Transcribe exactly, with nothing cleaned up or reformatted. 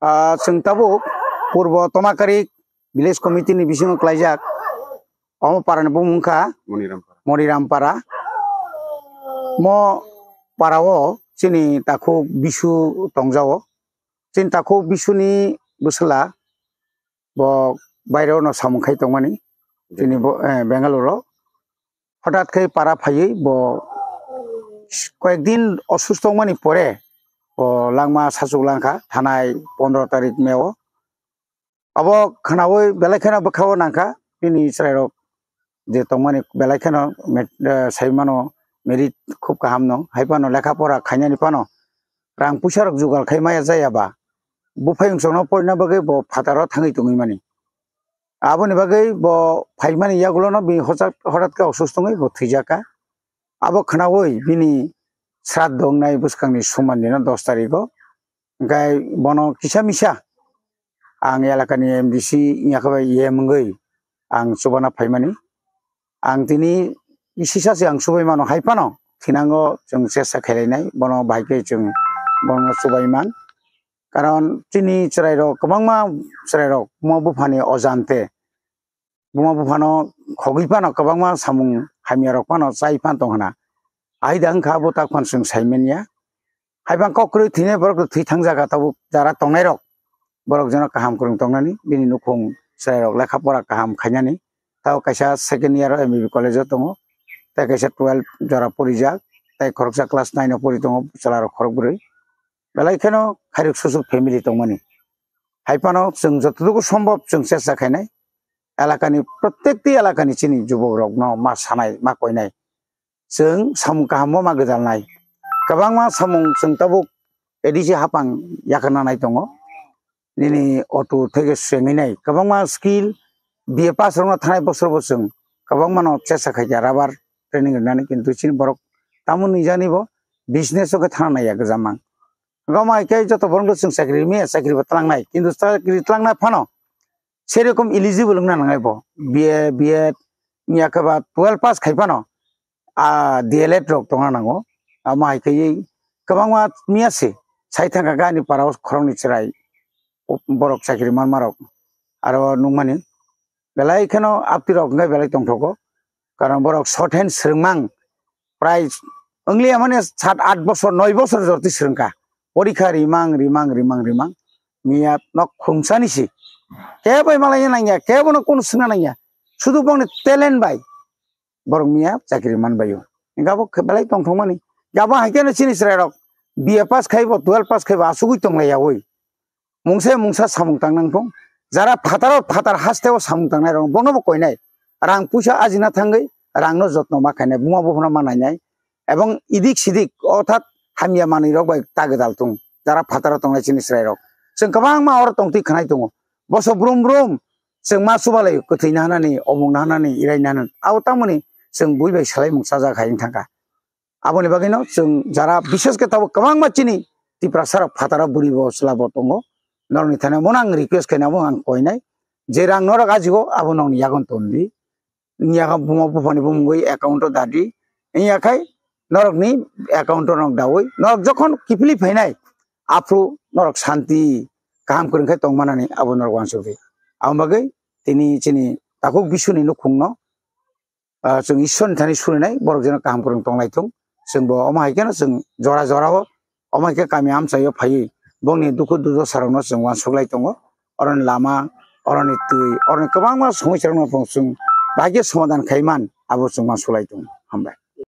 Ah, chwng tabuk Purbo Tomakarik Village Committee ni bisingo klaijak. Omo para ni bumung kha Moniram para. Moniram para. Mo para o chini takhuk bisu tongjao. Chini takhuk bisu ni bwsla bo baire no samung khai tongmani. Chini bo, eh, Bangalore o. Hothat khe para phaiwi bo koyekdin osusto wngmani pore bo langma sachuk langkha, thanai pondro tarik May o. Abo khwnaui belai kheno bwkha o nangkha, bini chwrairok je tongmani belai kheno met-, eh, sai mano merit khub kaham no, hai phano lekha pora khainani phano rang puisa rok jugal khai maya jaya ba, buphai wngsong no porina bagwi bo phataro thangwi tongwi mani. Aboni bagwi bo phaimani yagulono bini hochak-, horat khe osusto wngwi bo thwijak kha. Abo khwnaui bini sraddho wngnai bwskangni sumandino dos tarigo. Hwnkhe bono kisa misa ang elakani M D C wngya khe bai E M wngwi ang chubana phaimani. Ang tini kisisa se ang chubai mano, hai phano thinango chwng chesta khailai nai, bono bahai khe chwng bono chubai man. Karon chini chwrairok kwbangma chwrairok buma buphani ojante, buma buphano khogwi phano kwbangma samung hamya rok phano chai phan tong hwna. Aida wngkha abo tak phano chwng sai manya. Hai phano kok kwrwi thwinai borok rok thwi thang jaga tabuk jara tongnai rok. Borok jeno kaham kwrwng tongnani, bini nukhung chwrairok lekha pora kaham khainani. Tao kaisa second year o M B B college o tongo, tei kaisa twelve jora porijak, tei khoroksa class nine o pori tongo chwlarok khorokbrwi. Belai kheno khairok susuk family tongmani. Hai phano chwng jotoduku sombhob chwng chesta khainai. Elakani prottekti elakani chini jubokrokno ma sanai, ma koinai. Chwng samung kahambo ma gwdalnai. Kwbangma samung chwng tabuk A D C hapang yakarna nai tongo. Nini auto theke swngwi nai. Kwbangma skill B A pass rokno thanai bosor bo chwng kwbangmano chesta khaikha rubber training rwnani, kintu chini borok tamo nijani bo business o khe thana naiya gwjamang. Gama hai khe joto borok no chwng chakri rwmaya, chakri bo twlangnai, kintu chakri twlangna phano serokom eligible wngna nangnai bo. B A, B Ed, wngya khe ba twelve pass khai phano, ah, D L Ed rok tongna nango. Amo hai khe kwbangma miya se sai thangkha ani para o khoroknwi chwrai borok chakri manma rok aro nukmani. Belai kheno apti rok hwnkhe belai tongthogo. Karon borok short hand swrwngmang prai wngliya mani sat at bosor, noi bosor jorti swrwngkha. Porikha rimang, rimang, rimang, rimang. Miya nok khumsani si. Kebo malai nangya, kebo no kunu swngna nangya. Sudu bongni talent bai borok miya chakri man baio. Gabo khe belai tongthokmani. Gabo hai kheno chini chwrairok B A pass khaibo, twelve pass khaibo, asugui tonglaiyaui. Mungsa mungsa samung tang nang thung. Jara phataro phatar hasteo samung tangnai rok bono bo koinai. Rang puisa ajina thangwi rangno jotno ma khainai, buma buphano ma nainai. Ebong idik sidik orthat hamya manwi rok bai ta gwdal thung. Jara phataro tongnai chini chwrai rok. Chwng kwbangma oro tongtwi khwnai tongo. Boso brum brum chwng ma chubalai kwthwi na hanani, omung na hanani, irai na hanani. Abo tamoni chwng bui bai salaimung chajak hai wng thangkha. Aboni bagwino chwng jara bishesh khe tabuk kwbangma chini Tiprasa rok phataro bwrwi bo chwla bo tongo. Norokni thani bono ang request khaina bo ang koinai. Je rang norok ajigo abo nokni yagon tondi. Wngya kha buma buphani bumungwi account o dadi. Wngya khai norokni account o nok daui. Norok jokhon kiphilwi phainai aphuru norok santi kaham kwrwng khe tongmanani abo norok uansukdi. Aboni bagwi tini chini takhuk bisuni nukhungno ah, chwng Ishwarni thani surinai, borok jeno kaham kwrwng tonglai thung. Chwngbo omo hai kheno chwng jora jorao, omo hai khe kami amchaio phaiwi bongni dukhu dujosarokno chwng uansuklai tongo. Oroni lama, oroni twi, oroni kwbangma somosa rokno chwng bahai khe somadan khai man, abo chwng uansuklai tongo. Hambai.